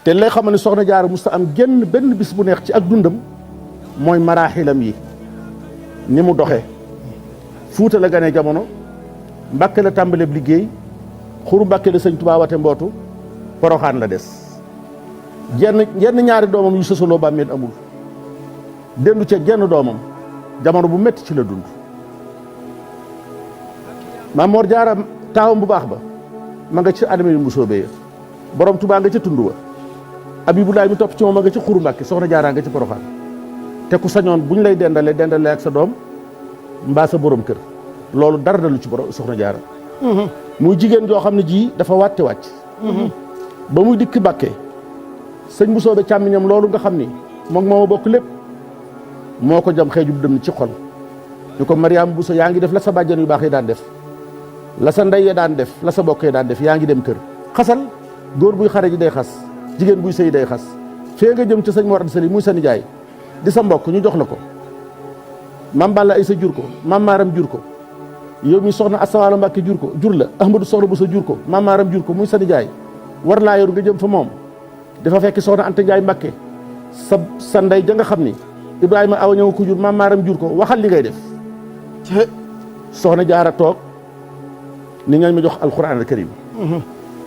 te lay xam ne soxna Jaara musta am genn benn bis bu neex ci ak dundam mooy maraaxilam yi ni mu doxee. Fuuta la gane jamono, Mbàkke la tàmbaleeb liggéey, Xuru Mbàkke la sëñ Tuubaa wate mbootu, Poroxaan la des. jenn ñaari doomam yu sosaloo bàmmeel amul. dendu ca genn doomam jamono bu metti ci la dund. Maam Mor Jaara taawam bu baax ba ma nga ci adama yu mbusóobee borom Tuubaa nga ca tund wa. Abibulaay mi topp ci moom ma nga ci Xuru Mbàkke, soxna Jaara nga ci Poroxaan. te ku sañoon buñ lay dendale ak sa doom mbaa sa borom kër loolu dara dalu ci borom soxna Jaara. muy jigéen joo xam ne ji dafa wàtte wàcc. ba muy dikk Mbàkke sëñ Mbusoobe càmmiñam loolu nga xam ni moom moo bokk lépp moo ko jam xeejub dem ci xol ñu ko Mariam Bousso yaa ngi def la sa bàjjan yu baax yi daan def la sa ndey ya daan def la sa bokk yi daan def yaa ngi dem kër xasal góor buy xare ji day xas jigéen buy sëy day xas fee nga jëm ci sëñ Mor Anta Sali muy sa nijaay di sa mbokk ñu jox la ko mam Balla ay sa jur ko mam Maaram jur ko yow mi soxna Asawaalo Mbàkke jur la Ahmadu soxna Bousso jur ko mam Maaram jur ko muy sa nijaay war laa yor nga jëm fa moom dafa fekk soxna Anta Njaay Mbàkke sa ndey ja nga xam ni Ibrahima awa ñëw ko jur mam Maaram jur ko waxal li ngay def soxna Jaara toog ni ngañ ma jox alquran al karim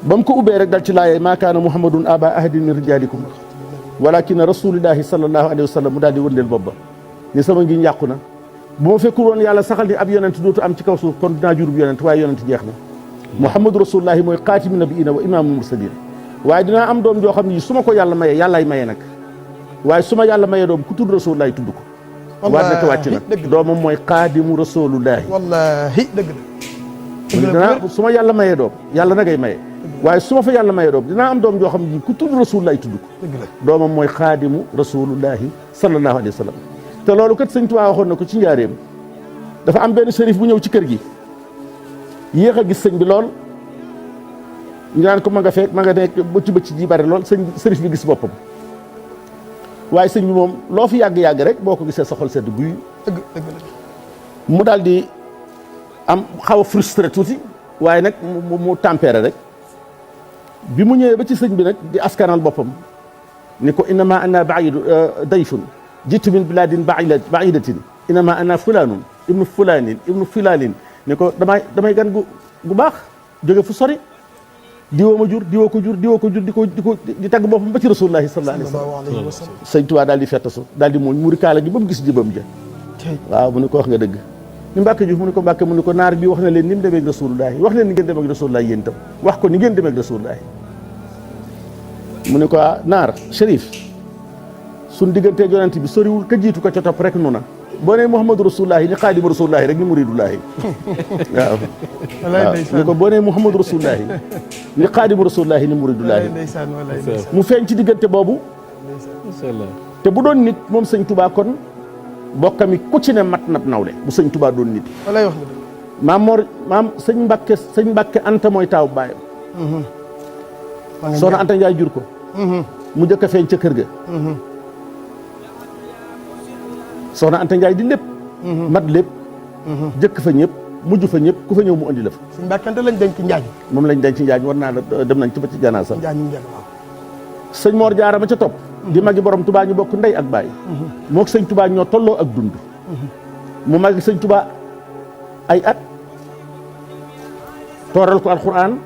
ba mu ko ubbee rek dal ci laayee maa kaana muhammadun aba ahadin min rijalikum walakin rasulillahi sallallahu alayhi wa sallam mu daal di wëndeel bopp ba ni sama ngi yàqu na bu ma fekkul woon yàlla saxal ni ab yonent dootu am ci kaw suuf kon dinaa jurub yonent waaye yonent jeex na muhammadu rasulullahi mooy xaatimu nabiina wa imaamul mursalin waaye dinaa am doom joo xam ne su ma ko yàlla mayee yàllaay maye nag waaye su ma yàlla mayee doom ku tudd rasulullahi tudd ko waat nekk wàcc na doomam mooy xaadimu rasulullahi wallahi dëgg la dinaa su ma yàlla mayee doom yàlla nagay maye waaye su ma fa yàlla mayee doom dinaa am doom joo xam ne ku tudd rasulullahi tudd ko doomam mooy xaadimu rasulullahi sallallahu alayhi wa sallam te loolu kat sëñ Tuubaa waxoon na ko ci njaareem dafa am benn sërif bu ñëw ci kër gi yéex a gis sëñ bi lool ñu naan ko ma nga fekk ma nga nekk bëcc ji bari lool sërif bi gis boppam waaye sëñ bi moom loo fi yàgg-yàgg rek boo ko gisee sa xol sedd guy mu daal di am xaw a frustré tuuti waaye nag mu tempéré rek bi mu ñëwee ba ci sëñ bi nag di askanal boppam ni ko innama ana baidu dayfun jitu min biladin baidatin innama ana fulanun ibnu fulanin ibnu filalin ni ko damay gan gu baax jóge fu sori diwoo ma jur diwoo ko jur di tagg boppam ba ci rasulullahi sallallahu alayhi wa sallam sëñ Tuubaa daal di fettasu daal di muuñ muri kaala gi ba mu gis jëbam ja waaw mu ne ko wax nga dëgg ni Mbàkke Juuf mu ne ko Mbàkke mu ne ko naar bi wax na leen ni mu demee ak rasulullahi wax leen ni ngeen demee ak rasulullahi yéen itam wax ko ni ngeen demee ak rasulullahi mu ne ko naar Chérif suñ digganteeg yonent bi soriwul ka jiitu ka ca topp rek nu na boo nee Muhammadu rasulullahi ni xaadimu rasulullahi rek ni muridullahi waaw ni ko boo nee Muhammadu rasulullahi ni xaadimu rasulullahi ni muridullahi mu feeñ ci diggante boobu te bu doon nit moom sëñ Tuubaa kon bokkami ku ci ne mat nab nawle bu sëñ Tuubaa doon nit maam sëñ Mbàkke Anta mooy taaw baayam soxna Anta Njaay jur ko mu njëkk a feeñ ca kër ga soxna Anta Njaay di lépp mat lépp jëkk fa ñëpp mujj fa ñëpp ku fa ñëw mu andi la fa sëñ Mbàkke Anta lañ denc Njaañ moom lañ denc Njaañ war naa la dem nañ ci ba ci janaasa sëñ Mor Jaara ma ca topp di magi borom Tuubaa ñu bokk ndey ak baay mook sëñ Tuubaa ñoo tolloo ak dund mu magi sëñ Tuubaa ay at tooral ko alxuraan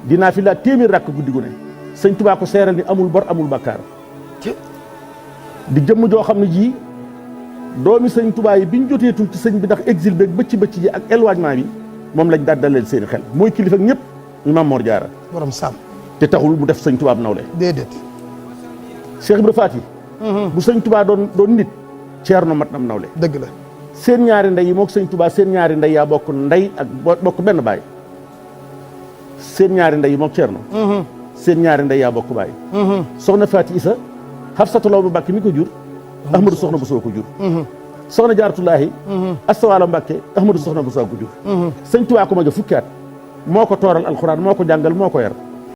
dinaa fi laa téeméer rakk guddi gu ne sëñ Tuubaa ko seeral ni amul bor amul bakkaar di jëmm joo xam ne ji doomi sëñ Tuubaa yi biñ joteetul ci sëñ bi ndax exil beeg bëcc ji ak éloignement bi moom lañ daal daleel seeni xel mooy kilifa ñëpp ñu Maam Mor Jaara borom sàmm te taxul mu def sëñ Tuubaa nawle déedéet Cheikh Ibra Faati bu sëñ Tuubaa doon nit Ceerno mat nam nawle dëgg la seen ñaari ndey yi mook sëñ Tuubaa seen ñaari ndey yaa bokk ndey ak bokk benn baay seen ñaari ndey yi mook Ceerno seen ñaari ndey yaa bokk baay soxna Faati Isa Xafsatu Law bu Mbàkke mi ko jur Ahmadu soxna bu soo ko jur soxna Jaaratullaahi Astawaalo Mbàkke Ahmadu soxna bu soo ko jur sëñ Tuubaa ko mage fukki at moo ko tooral alxuraan moo ko jàngal moo ko yar